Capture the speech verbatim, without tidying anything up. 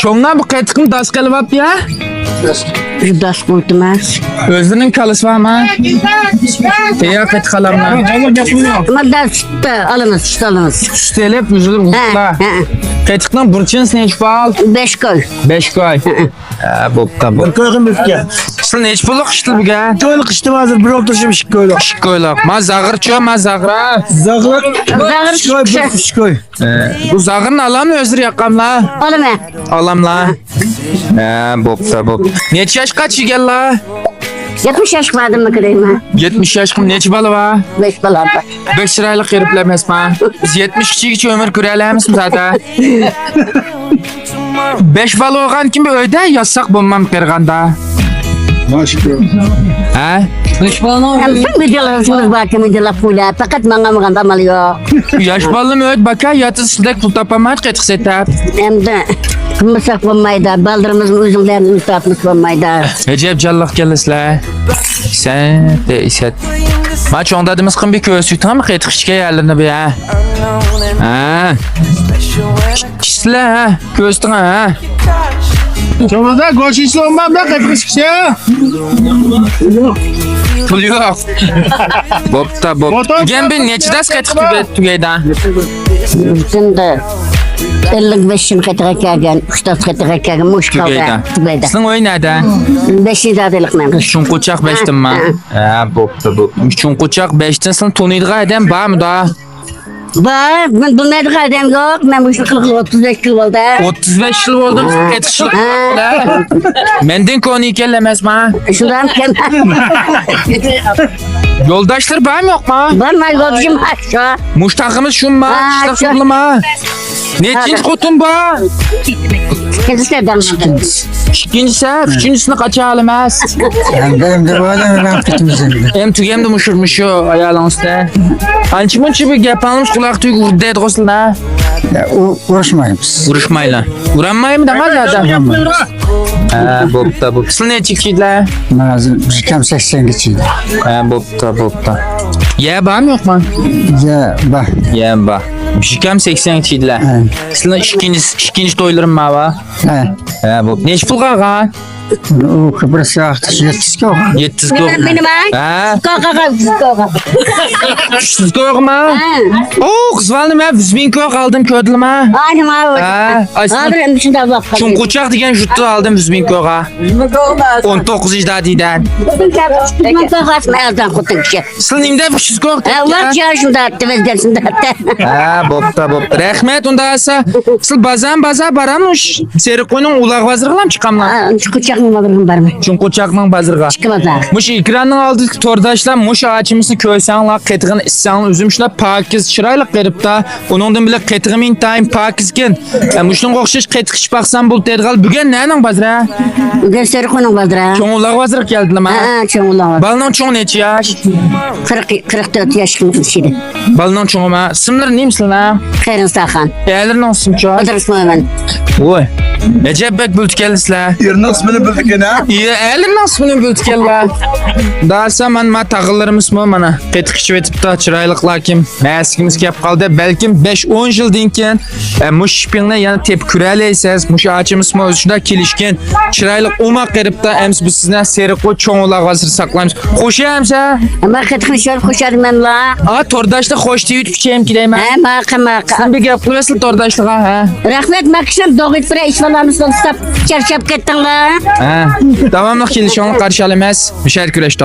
چوڭلار بۇ قېتىقنى داس قىلىۋاپتۇ يا؟ داس قىلدىم. ئۆزلىرىنىڭ كالىسى بارمۇ؟ يا قېتىق ئالاملا. ما داس ئالىمىز، سۈت ئالىمىز. سۈت ئېلىپ، ئۈزۈلۈپ ھە، ئۇزۇقلا. ھە. قېتىقنىڭ بۇرچىنىسى نەچچە پۇل؟ بەش كوي. بەش كوي. ھە. ھە، بوپتا، بوپتا. بىر كوي قىممەتكە. سىز نەچچە پۇللۇق ئىشتىل بۈگۈن؟ كويلۇق ئىشتىم ھازىر، بىر ئولتۇرۇشۇم ئىككى كويلۇق. ئىككى كويلۇق. ما زاغرىچۇ، ما زاغرا. زاغرا. زاغرا ئۈچ كوي، بىر ئۈچ كوي. ئە، بۇ زاغرىنى ئالاملا ئۆزلىرى ياققانلا؟ ئالىمەن. ئالاملا. ھە، بوپتا، بوپتا. نەچچە ياشقا چىگەنلا؟ يەتمىش ياشقا باردىم، كۆرەيمەن. يەتمىش ياشقا نەچچە بالا بار؟ بەش بالا بار. بەك چىرايلىق قېرىپلار ئەمەسما؟ بىز يەتمىش ئىچىگىچە ئۆمۈر كۆرەلەيمىزمۇ زادى؟ بەش بالا بولغانكىن بىر ئۆيدە ياتساق بولمامدۇ قېرىغاندا؟ ھە؟ ئەمدى مىدىيالىرىمىز باركەن، مىدىيالاپ قويلا. پەقەت ماڭا ماڭغاندا ئامال يوق. ياش بالىلىرىم ئۆيدە باكا ياتسا سىزدەك پۇل تاپالمايدۇ قېتىق سېتىپ. ئەمدى قىلمىساق بولمايدۇ. بالىلىرىمىزنى ئۆزۈڭلارنى ئۇنتۇپمىسا بولمايدۇ. ئەجەب جانلىق ئىكەنلا سىلەر. سەت، سەت. ما چوڭ دادىمىز قىم بىر كۆرسىتىڭ قېتىق ئىچكەن يەرلىرىنى بىر ھە. ھە. ئىچسىلە ھە. كۆرسىتىڭ ھە. چوڭ دادا، گۆش ئىچسە بولمامدۇ قېتىق ئىچكىچە؟ پۇل يوق. بوپتا، بوپتا. بۇگەن بىر نەچچە داس قېتىق تۈگەيدۇ؟ شۇنداق. ئەللىك بەش چىن قېتىقى كەلگەن، ئۈچ داس قېتىقى كەلگەن، مۇشۇ تۈگەيدۇ. تۈگەيدۇ. سىزنىڭ ئۆي نەدە؟ بەشىنچى دادىلىق مەن. چوڭ قوچاق بەشتىنما؟ ھە، بوپتا، بوپتا. چوڭ قوچاق بەشتىن سىزنى تونۇيدىغان ئادەم بارمىدا؟ بار، مەن بىلمەيدىغان ئادەم يوق. مەن مۇشۇ قىلغىلى ئوتتۇز بەش يىل بولدى. ئوتتۇز بەش يىل بولدى، ھە. قېتىق ئىچىپ ھە. مەندىن كونا ئىكەنلا ئەمەسما؟ شۇنداق ئىكەن. يولداشلىرى بارمۇ يوقما؟ بار، مانا يولدىشىم بار شۇ. مۇشۇ تاغىمىز شۇما؟ ھە، شۇ. نەچچىنچى خوتۇن بار؟ ئىككىنچىسى. ئىككىنچىسى، ئۈچىنچىسىنى قاچان ئالىمىز؟ ئەمدى، ئەمدى بۇ ئادەم بىلەن كېتىمىز ئەمدى. ئەمدى تۈگەمدى مۇشۇ، مۇشۇ ئايالىڭىزدا. ئانچە مۇنچە بىر گەپ ئاڭلىمىش قۇلاق تۈگى ئۇردى دەيدىغۇ سىلەر. يا، ئۇ-، ئۇرۇشمايمىز. ئۇرۇشمايلا. ئۇرالمايمۇ دەڭا زادى. ئۇرالمايمىز. ھە، بوپتا، بوپتا. سىلەر نەچچە كىشىدىلەر؟ مەن ھازىر بىر كام سەكسەن كىشىدە. ھە، بوپتا، بوپتا. يە بارمۇ يوقما؟ يە بار. يە بار. بىر كام سەكسەن كىشىدىلەر. ھە. سىلەر ئىككىنچى، ئىككىنچى تويلىرىم ماۋا. ھە. ھە، بوپتا. نەچچە پۇلغا ئالغان؟ ئۇ بىر سائەت يەتتە يۈز كوي. يەتتە يۈز كوي. مېنىڭ، مېنىڭ، ھە؟ ھە؟ يۈز كويغا، يۈز كويغا. ئۈچ يۈز كويغىمۇ؟ ھە. ئو، قىز بالىنى مەن يۈز مىڭ كويغا ئالدىم، كۆردۈڭلارمۇ؟ ئاينىم، ھە. ھە، ئايسىن. ھازىر ئەمدى شۇنداق بولۇپ قالدى. چوڭ قوچاق دېگەن يۇرتتا ئالدىم يۈز مىڭ كويغا. يۈز مىڭ كويغا. ئون توققۇزىنچى دادىدىن. يۈز مىڭ كويغا ئالسام ئەرزان خوتۇن كىشى. سىز نېمە دەپ ئۈچ يۈز كوي؟ ھە، ۋاق جاي شۇنداق دەپ، بەزگەن شۇنداق دەپ. ھە، بوپتا، بوپتا. رەھمەت، ئۇنداق بولسا. سىز بازار، بازار بارامۇ؟ سېرىققۇينىڭ ئۇلاغ بازىرىغىمۇ چىقاملا؟ ھە، چوڭ قوچاقنىڭ بازىرىغا بارىمەن. چوڭ قوچاقنىڭ بازىرىغا. ئىككى بازار. مۇشۇ ئېكراننىڭ ئالدىدىكى تورداشلار مۇشۇ ئاچىمىزنى كۆرسەڭلار، قېتىقىنى ئىچسەڭلار، ئۆزۈم شۇنداق پاكىز، چىرايلىق قېرىپتا. ئۇنىڭدىن بىلەن قېتىقىم ئىنتايىن پاكىزكەن. ئە، مۇشۇنىڭغا ئوخشاش قېتىق ئىچىپ باقسام بولدى دەيدىغان. بۈگۈن نەنىڭ بازىرى؟ بۈگۈن سېرىققۇينىڭ بازىرى. چوڭ ئۇلاغ بازىرىغا كەلدىلىما؟ ھە، ھە، چوڭ ئۇلاغ بازىرى. بالىنىڭ چوڭى نەچچە ياش؟ قىرىق، قىرىق تۆت ياشقا ئىچىدە. بالىنىڭ چوڭىما؟ ئىسىملىرى نېمە سىلەرنىڭ؟ خەيرىنىساخان. ئەرلىرىنىڭ ئىسمى چۇ؟ قۇدرەت مومىن. ۋوي. ئەجەب بەك بىلىدىكەنلا سىلەر. ئېرىنىڭ ئىسمىنى بىلىدىكەن ھە؟ ئىيە، ئەرلىرىنىڭ ئىسمىنى بىلىدىكەنلا. داسا مانا، ما تاغىلىرىمىزمۇ مانا قېتىق ئىچىۋېتىپتۇ، چىرايلىقلار كىم؟ مەسىكىمىز كەپ قالدى. بەلكىم بەش ئون يىلدىن كېيىن، ئە، مۇشۇ شىپىڭنى يەنە تېپىپ كۆرەلەيسىز. مۇشۇ ئاچىمىزمۇ شۇنداق كېلىشكەن. چىرايلىق ئوماق قېرىپتا، ئەمىسە بىز سىزنى سېرىققۇي چوڭ ئۇلاغ بازىرىغا ساقلايمىز. خوش ئەمىسە؟ ما قېتىقنى شۇ قوشارمەنلا. ئا، تورداشلار خوش دېيىۋېتىپ ئىچەيمىكىن دەيمەن. ھە، ماقۇل، ماقۇل. سىز بىر گەپ قىلىۋەتسىلە تورداشلارغا، ھە. رەھمەت، ما كىشىلەر دوغىت بىرە ئىش بالامىز بولسا چارچاپ كەتتىڭلار. ھە، داۋاملىق كېلىشىڭلارنى قارشى ئالىمىز. مۇشەھەر كۈرەشتە.